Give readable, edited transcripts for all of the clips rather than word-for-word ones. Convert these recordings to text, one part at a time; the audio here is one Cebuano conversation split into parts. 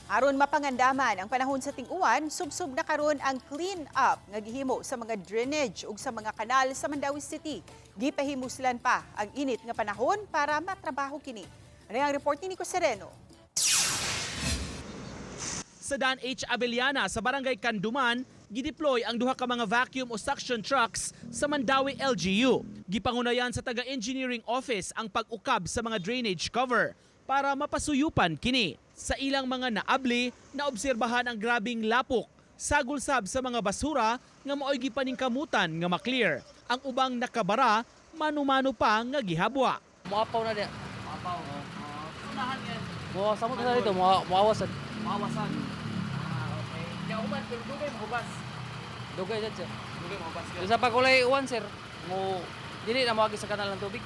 Aron mapangandaman ang panahon sa ting-uwan, subsob na karon ang clean up nga gihimo sa mga drainage ug sa mga kanal sa Mandaue City. Gipahimuslan pa ang init nga panahon para matrabaho kini. Ano ang report ni Nico Sereno? Sa Dan H. Abellana sa Barangay Canduman, gideploy ang duha ka mga vacuum o suction trucks sa Mandaue LGU. Gipangunayan sa taga-engineering office ang pag-ukab sa mga drainage cover para mapasuyupan kini. Sa ilang mga naabli, naobserbahan ang grabing lapok sagol-sab sa mga basura nga maoy gipaningkamutan nga maklear. Ang ubang nakabara, mano-mano pa nga gihabwa. Muapaw na diya. Muapaw. Unahan yan. Mo samot na dito, mo muawasan. Mawasan. Ah, okay. Kaya uban, pero dugay mahubas. Dugay dyan, sir. Dugay mahubas. Sa pagkulay uwan, sir, mo dili na moagi sa kanal ng tubig.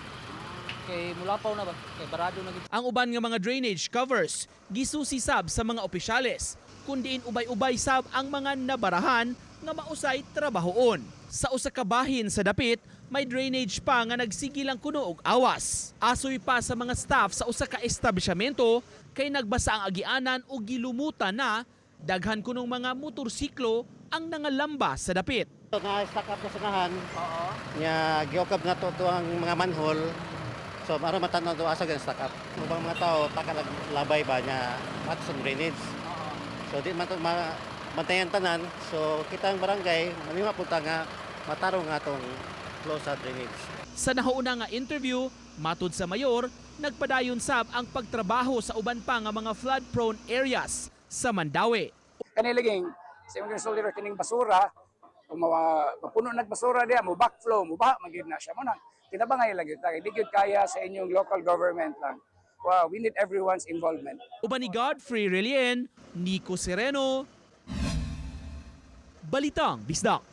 Kay mulapaw na ba? Kay barado na gid. Ang uban nga mga drainage covers gisusi sab sa mga opisyales kundiin ubay-ubay sab ang mga nabarahan nga mausay trabahoon. Sa usa ka bahin sa dapit, may drainage pa nga nagsigilang kuno og awas. Asoy pa sa mga staff sa usa ka establishmento kay nagbasa ang agianan ug gilumutan na daghan kunong mga motorsiklo ang nangalamba sa dapit. So, na-stack up na sa unahan. Nya giukab na to to ang mga manhole. So aron matan-aw to asa gan stack up. Ubang mga tao taka labay ba nya at sa drainage. So di man to bantayan tanan. So kita ang barangay manima punta nga matarong nga atong flow sa drainage. Sa nahuuna nga interview, matud sa mayor, nagpadayon sab ang pagtrabaho sa uban pa nga mga flood-prone areas sa Mandaue. Kanilaging sa imong gisulti kining basura kung mapuno nag basura diya mo backflow mo baha man gyud na siya mo nang tinabangay lang gyud ta di gyud kaya sa inyong local government lang. Wow, we need everyone's involvement. Uban ni Godfrey Relien, Nico Sereno, Balitang Bisdak.